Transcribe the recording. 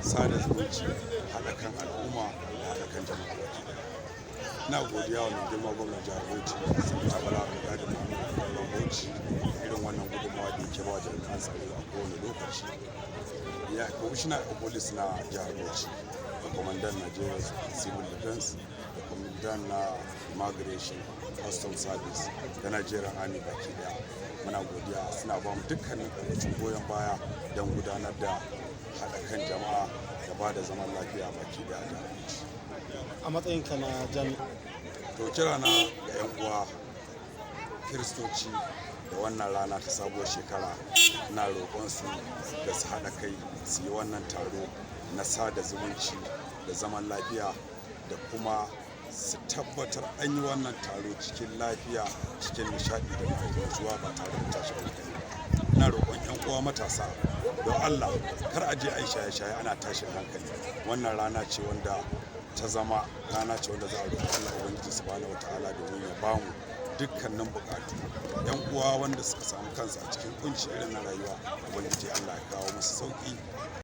Sada zumunci, haɗa kan al'umma da haɗa kan jama'a baki ɗaya. Ina godiya wa mai girma gwamnan jihar Bauchi, Sanata Bala Abdulkadir Muhammad Kauran Bauchi, irin wannan gudunmawa da yake ba jami'an tsaro a kowane lokaci. Ya Commissioner of Police na jihar Bauchi da Commandant Nigeria Civil Defense da Commandant na Immigration Custom Service da Nigerian Army baki daya, muna godiya. Suna ba mu dukkanin ɗaukacin goyon baya don gudanar da haɗa kan jama'a da ba da zaman lafiya baki daya a jihar Bauchi. A matsayinka na jami'i? To, kira na ga 'yan uwa Kiristoci da wannan rana ta sabuwar shekara, na roƙon su da su haɗa kai su yi wannan taro na sada zumunci da zaman lafiya, da kuma su tabbatar an yi wannan taro cikin lafiya, cikin nishaɗi da annashuwa, ba tare da tashin hankali ba. Ina roƙon 'yan uwa matasa, don Allah kar a je a yi shaye-shaye ana tashin hankali. Wannan rana ce wanda ta zama rana ce wanda za a roƙi Allah Ubangiji Subhanahu Wataala domin ya bamu dukkanin bukatu. Yan uwa wanda suka samu kansu a cikin kunci irin na rayuwa, Ubangiji Allah ya kawo musu sauki.